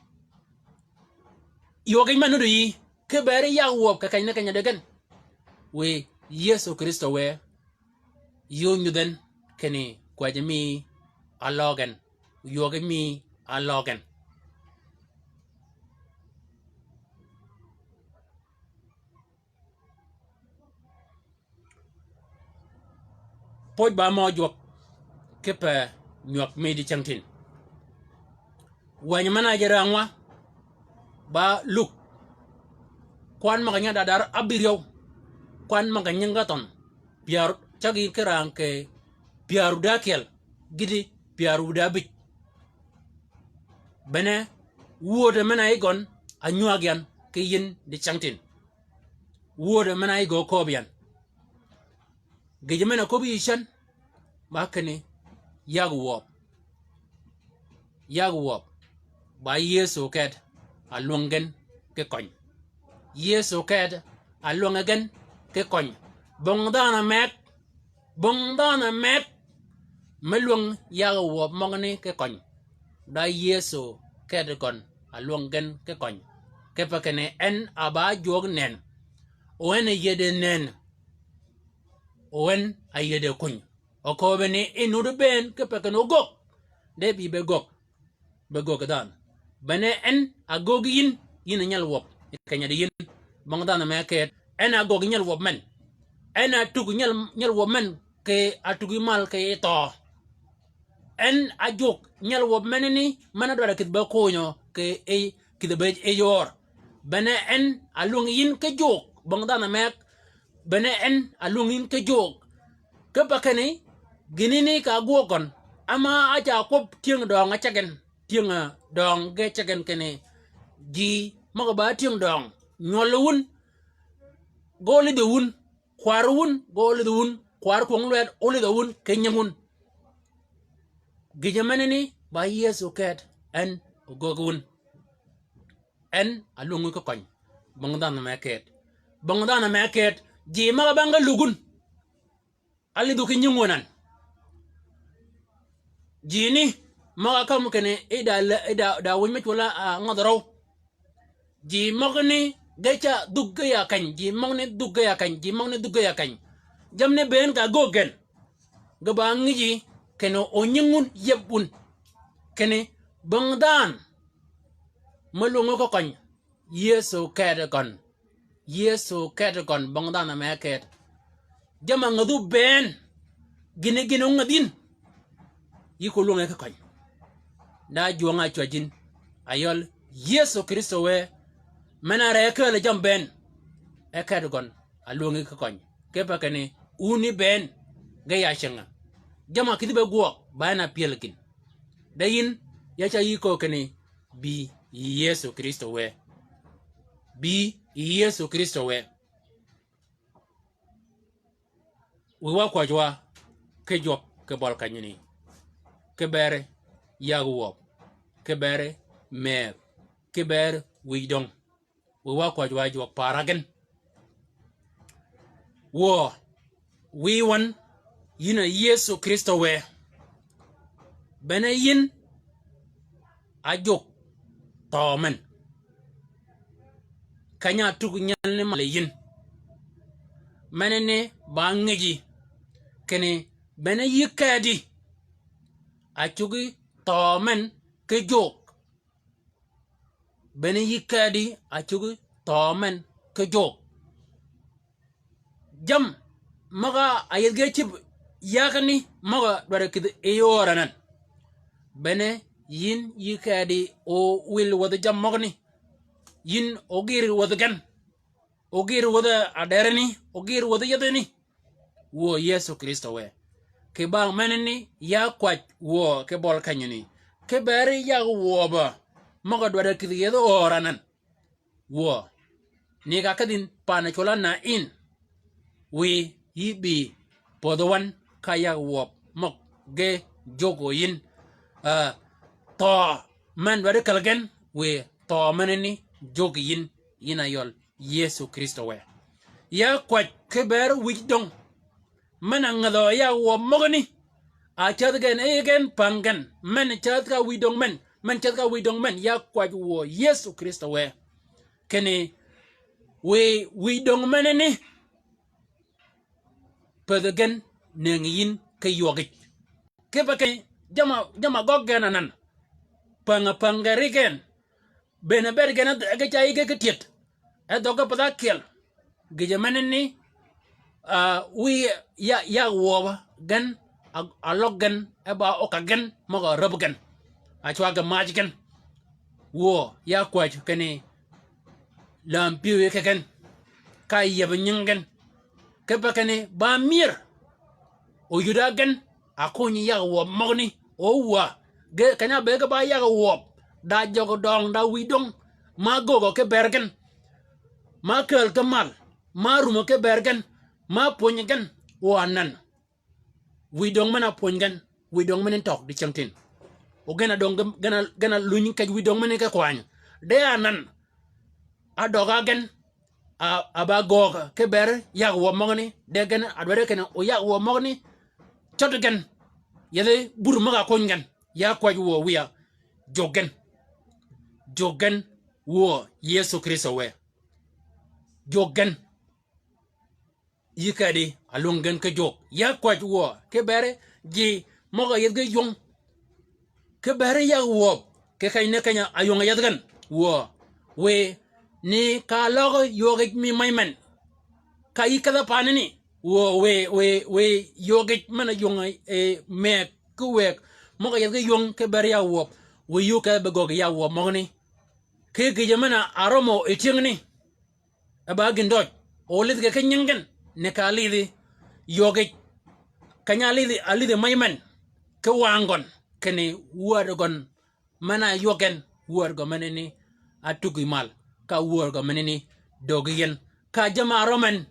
Ywøg yij men-a nuti yï, ki beri yag wøb kì keny ni keny-a di gen. Wiy Yëso Krïstø wë, yï ónyudh en kinni kwäjji mi áløøg en, ywøg yij mi áløøg en. Pwøj ba mø jwøk kipe nywäg mi dicängtïn. Wänyi men-a ji rängwa ba Luk. Kwan møg-a nying-a da dar ábïryew. Kwan møg-a nying-a thønh pyär, cägi ki rang kì pyär wïdá ákyel gïti pyär wïdá ábïj. Bene wödø men-a yij gøn ánywäg yan ki yïn dicängtïn. Wödø men-a yij gø kööb yan. Gïjø men-a köbbi yï cän, ba kinni, yag wøb. Yag wøb. Ba Yëso ked, álwäng gen ki køny. Yëso ked, álwäng gen ki køny. Bong dhanhø meg, bong dhanhø meg, me lwäng yag wøb møgani ki køny. Da Yëso ked gøn, álwäng gen ki køny. Kipe kinni en a ba jwøk nënn. O en a yïëde nënn. O en a yïëde kuny. Oköbbi ni i nuti bënn kipe kinni ogögg. De bï be gögg. Be gögg dhanhø. Bene en a göggi yïn, yïn a nyal wøb. Keny-a di yïn. Bong dhanhø me ked. En a göggi nyal wøb men. En a tuggi nyal, nyal wøb men. Kì a tuggi mal kì thøø. En a jwøk nyal wøb menani, men-a dwaddi kïdhi be konyø kì, kïdhi be yij ör. Bene en a lwäng yïn ki jwøk, bong dhanhø meg. Bene en a lwäng yïn ki jwøk. Kipe kinni, gïnani ka gwøg gøn. Ama a ca kwøb tyëng døng-a cegen. Tyëng-a døng ge cegen kinni. Ji møg-a ba tyëng døng. Nywøl wun. Ge ólidhi wun. Kwar wun, ge ólidh wun, kwar kwøng lwed, ólidh wun, ki nying wun. Gïjø menani, ba Yëso ked, en, ogöggi wun. En, álwängi ki køny. Bong dhanhø me ked. Bong dhanhø me ked, ji møg-a bang ge lug wun. Álidhø ki nying wun an. Ji ni, møg-a kamm kinni, i da, i da, da winy me cwøl-a, a, ngødh røw. Ji møgani Ge ca dhuk ge ya keny, ji møgani dhuk ge ya keny, ji møgani dhuk ge ya keny. Jammì ni bënn ka göög gen. Ge ba ngïji, kinni o nying wun yieb wun. Kinni bong dhanhø me lwøngi ki køny. Yëso keti gøn. Yëso keti gøn, bong dhanhø me keti. Jamm-a ngädhu bënn, gïn-a gïn-a óngädh yïn, yï ko lwønge ki køny. Da jwøng-a ácwäj yïn, a yøl Yëso Krïstø wë, men-a re kääl jammì bënn, e keti gøn, a lwøngi ki køny. Kipe kinni, wun yi bënn, ge ya cingø. Jamm-a kïdhi be gwøg, ba en a pyël gïn. De yïn, ya ca yï köög kinni, bï yi Yëso Krïstø wë. Bï yi Yëso Krïstø wë. Wiy wa kwäjji wa ki jwøk ki bøli kenyani. Ki beri yag wøb. Ki beri mëëg. Ki beri wïj döng. Wiy wa kwäjji wa jwøk para gen. Wuö, wiy wøn, yïn a Yëso Krïstø wë. Bene yïn a jug thøø men. Keny-a tug nyelni mal yi yïn. Menani ba ngïji kinni bene yï kedi a cugi thøø men ki jug. Bene yï kedi a cugi thøø men ki jug. Jammì møg-a áyïdh ge cïb yägani møg-a dwaddi kïdhi yi óör anan. Bene yïn yï kedi o wil wädhi jammì møgani. Yïn o gïr wädhi gen. O gïr wädhi aderani, o gïr wädhi yädhani. Wuö Yëso Krïstø wë. Kì bang menani ya kwäj wuö ki bøli kenyani. Ki beri yag wøb-a møg-a dwaddi kïdhi yädhi óör anan. Wuö, ni ka kedhi yïn pan-a cwøl-a na in. Wiy yï bï pödhi wøn ka yag wøb møg ge jugø yïn. Ah, thøø men dwaddi käl gen, wiy thøø menani jugø yïn, yïn a yøl Yëso Krïstø wë. Ya kwäj ki beri wïj döng. Men-a ngädhø yag wøb møgani. A cädhi gen, e gen, päng gen. Men cädhi ka wïj döng men. Men cädhi ka wïj döng men. Ya kwäj wuö Yëso Krïstø wë. Kinni wiy, wïj döng menani. Pädhi gen nëngi yïn ki ywøgij. Kipe kinni jamm-a, jamm-a gøggi gen anan. Päng-a päng gen ri gen. Bënn-a bëëd gen e ge ca yï ge ki tyëd. E dhøggi path ákyel. Gïjø menani, ah, wiy ya, yag wøb gen, a, a løg gen, e ba óka gen, møg-a räb gen. A cwag ge mäj gen. Wuö, ya kwäj kinni, läm pyëw yi ki gen. Ka yieb nying gen. Kipe kinni, ba myër. O yud-a gen, a kony yag wøb møgani, o wa. Ge, keny-a be ge ba yag wøb. Da jøg døng, da wïj döng. Ma göögø ki bër gen. Ma kääl ki mal. Ma rumø ki bër gen. Ma pwönyi gen. O anan. Wïj döng men-a pwönyi gen. Wïj döng men-a tøg dicängtïn. O gen-a døng, gen-a, gen-a luny kej wïj døng men-a ki kwany. De anan. A døg-a gen, a, a ba göög ki bër yag wøb møgani, de gen a dwaddi kinni o yag wøb møgani, cød gen, yethi bur møg-a kony gen, ya kwäj wuö wiya, jug gen, jug gen wuö Yëso Krïstø wë, jug gen. Yï kedi a lwøng gen ki jug. Ya kwäj wuö, ki beri ji møg-a yïdh ge ywöng. Ki beri yag wøb, ki keny ni keny-a ywöng-a yädh gen. Wuö, wiy ni ka løg ywøgij mi mäj men. Ka yï kedh-a panani. Wuö, wiy, wiy, wiy ywøgij men-a ywöng, e, mëëg ki wëëg. Møg-a yädh ge ywöng ki beri yag wøb. Wiy yï kedh-a be göggi yag wøb møgani. Ki gïjø men-a rømø yi tyëngni. E ba gïn døj. O lidh ge ki nying gen. Ni ka lidhi. Ywøgij. Keny-a lidhi, a lidhi mäj men. Ki wang gøn. Kinni wär gøn. Men-a ywøg gen. Wär gø menani. A tuggi mal. Ka wär gø menani. Döggi yien. Ka jamm-a røm men.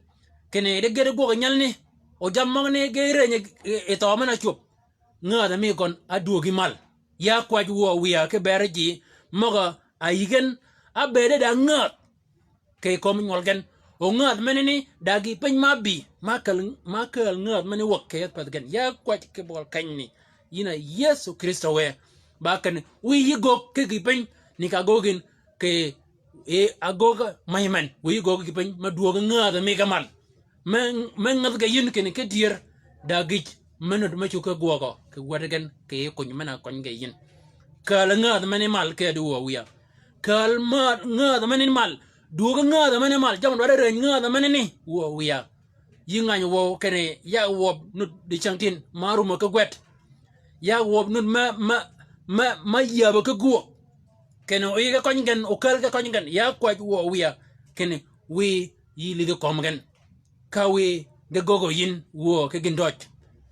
Kinni di gedi gwøg nyelni. O jammì møgani ge rënyi yi, yi thøø men-a cwöb. Ngäädh mi gøn a dwöögi mal. Ya kwäj wuö wiya ki beri ji møg-a yï gen a bëëde da ngäädh. Kì kömi nywøl gen. O ngäädh menani da gïï piny ma bï, ma kääl, ma kääl ngäädh meni wäg kì yethi pädhi gen. Ya kwäj ki bøli kenyni. Yïn a Yëso Krïstø wë. Ba kinni wiy yï göög ki gïï piny, ni ka göög yïn kì e agögg meny men, wiy göggi piny, me dwöög ngäädh mi ge mal. Me, me ngädh ge yïn kinni ki dyër, da gïj, me nud me cuggi ki gwøgø, kì wäd gen, kì yij kony men-a køny ge yïn. Kääl ngäädh meni mal kedi wuö wïya. Kääl ma-, ngäädh meni mal, dwöög ngäädh meni mal, jammì dwaddi rëny ngäädh meni ni, wuö wïya. Yï ngany wøw kinni ya wøb nud dicängtïn ma rumø ki gwed. Ya wøb nud ma, ma, ma, ma yäbø ki gwøg. Kinni o yï ge køny gen, o kääl ge køny gen, ya kwäj wuö wïya. Kinni wiy yï lidhi kömi gen. Ka wiy ge göggø yïn wuö ki gïndøj.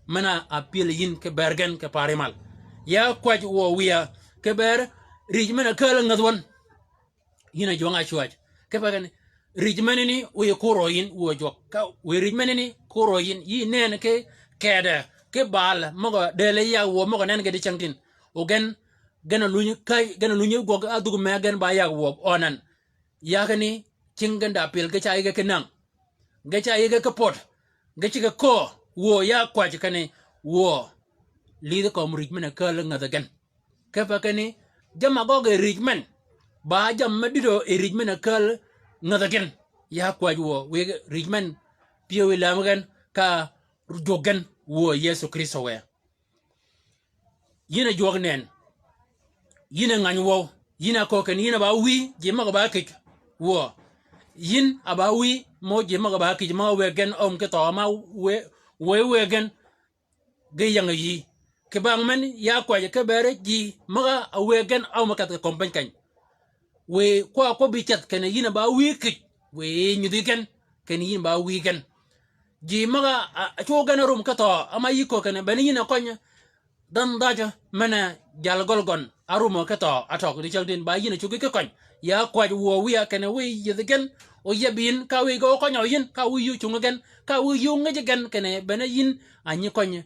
Men-a pyël yïn ki bër gen ki pari mal. Ya kwäj wuö wïya ki bër rïj men-a kääl ngädh wøn. Yïn a jwøng-a cwäj. Kipe kinni, rïj menani, wiy kurø yïn, wuö jwøk. Ka, wiy rïj menani, kurø yïn, yï nen ki kede, ki bal, møg-a dël yag wøb, møg-a nen ge dicängtïn. O gen, gen a lunyi käj, gen a lunyi gwøg, ádhug me gen ba yag wøb, ønen. Yag kinni, cing gen da pyël, ge ca yïge ki näng. Ge ca yïge ki pöd, ge ciggi köö, wuö ya kwäj kinni, wuö. Lidhi kömi rïj men-a kääl ngädhi gen. Kipe kinni, jamm-a gøggi rïj men. Ba jammì me dïdø yi rïj men-a kääl ngädhi gen. Ya kwäj wuö, wiy rïj men, pyëw yi lämi gen, ka jwøk gen, wuö Yëso Krïstø wë. Yïn a jwøk nënn. Yïn a ngany wøw. Yïn a köö kinni, yïn a ba wïy, ji møg-a ba kïj. Wuö. Yïn a ba wïy, mø ji møg-a ba kïj, mø wëggi gen, öm ki thøø, ma wë, wë wëggi gen, ge yäng yïí. Kì bang men ya kwäjji ki beri ji møg-a wëggi gen ámø kedh kì kömi piny keny. Wiy kwøb-a kwøbbi ceth kinni yïn a ba wïy kïj, wiy nyudhi gen, kinni yïn ba wïy gen. Ji møg-a, a, a cuggi gen árum ki thøø, ama yï köög kinni, bene yïn a køny, dhanhø dhajø, men-a jal gøl gøn, árumø ki thøø, atøg, dicängtïn, ba yïn a cuggi ki køny. Ya kwäj wuö wïya kinni wiy yïdhi gen, o yieb yïn, ka wiy ge ókönyø yïn, ka wiy yï ócungi gen, ka wiy yï óngëjji gen, kinni bene yïn a nyi køny,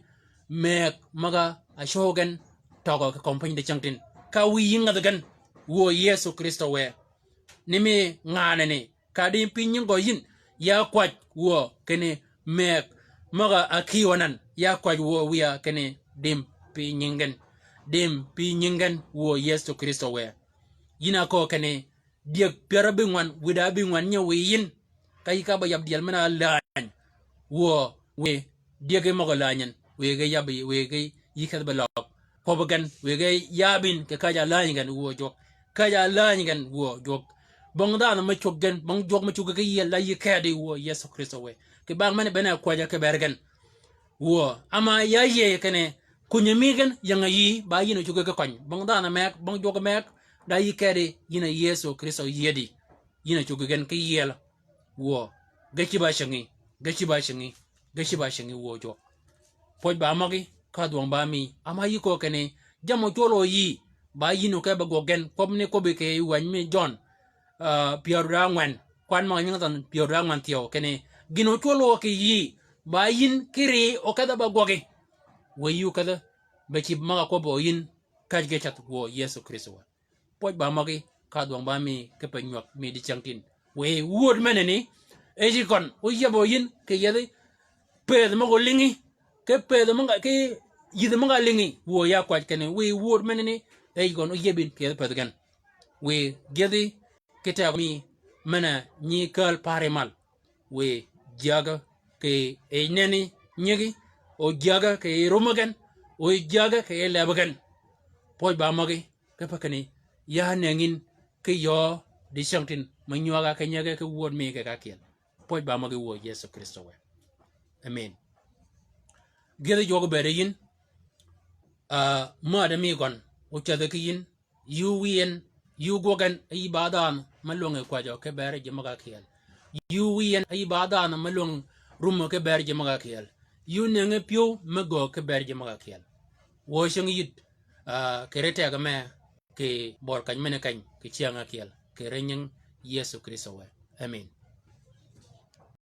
mëëg møg-a ácwöög gen tøgø kì kömi piny dicängtïn. Ka wiy yï ngädhi gen, wuö Yëso Krïstø wë. Ni mi nganani, ka dim piny nyingi gø yïn, ya kwäj wuö kinni mëëg møg-a ákïïw anan, ya kwäj wuö wïya kinni dim piny nyingi gen. Dim piny nyingi gen wuö Yëso Krïstø wë. Yïn a köö kinni, dyëg pyär ábïngwan, wïdá ábïngwan nyi wiy yïn. Ka yï ka ba yab dyel men-a läny. Wuö, wiy, dyëggi møg-a läny en. Wiy ge yab, wiy ge yï kedhi be løg. Kwøbbi gen, wiy ge yab yïn, kì käjj-a läny gen, wuö jwøk. Käjj-a läny gen, wuö jwøk. Bong dhanhø me cuggi gen, bong jwøk me cuggi ki yiel, da yï kedi, wuö Yëso Krïstø wë. Kì bang men bene kwäjji ki beri gen. Wuö, ama ya yïëy kinni, kunyi mi gen, yäng-a yïí, ba yïn a cuggi ki køny. Bong dhanhø meg, bong jwøk meg, da yï kedi, yïn a Yëso Krïstø yiedi. Yïn a cuggi gen ki yiel. Wuö, ge cïb-a cängi, ge cïb-a cängi, ge cïb-a cängi wuö jwøk. Pwøj ba møgí, ka dhwøng ba mií, ama yï köög kinni, jammì ocwøl o yïí, ba yïn oke be gwøg gen, kwøb ni kwøbbi kì wäny mi Jøn, ah, pyär da ángwen, kwan møg-a nyingi thønh pyär da ángwen thyew, kinni, gïn ocwøl o kì yïí, ba yïn ki ri okedh-a be gwøgí. Wiy yï okedh-a, be cïb møg-a kwøbbi o yïn, käjji ge ceth wuö Yëso Krïstø wë. Pwøj ba møgí, ka dhwøng ba mií, kipe nywäg mi dicängtïn. Wiy wööd menani, e yï gøn, óyiebø yïn, kì yethi, pëëdhi møg-a lïngi, ki pëëdhi møg-a, ki yïdhi møg-a lïngi, wuö ya kwäj kinni, wiy wööd menani, e yï gøn, óyieb yïn, kì yethi pëëdhi gen. Wiy gyëdhi, ki tegø mi, men-a nyi kääl pari mal. Wiy jyägø kì yij nenni nyigi, o jyägø kì yij rummi gen, o jyägø kì yij lebbi gen. Pwøj ba møgí, kipe kinni, ya nëngi yïn ki yöö dicängtïn, me nywäg-a ki nyege ki wööd mi kì ka ákyel. Pwøj ba møgí wuö Yëso Krïstø wë. Amen. Gyëdhi jwøk óbëëd yi yïn, ah, mäddi mi gøn, ocädhi ki yïn, yï wïy en, yï gwøg en, e yï ba dhanhø me lwøngi kwäjjø ki beri ji møg-a ákyel. Yï wïy en, e yï ba dhanhø me lwøngi rummi ki beri ji møg-a ákyel. Yï nëngi pyëw me göög ki beri ji møg-a ákyel. Wuö cing yïd, ah, kì ri tegø me, kì bør keny meni keny, kì cyäng ákyel, kì ri nying Yëso Krïstø wë. Amen.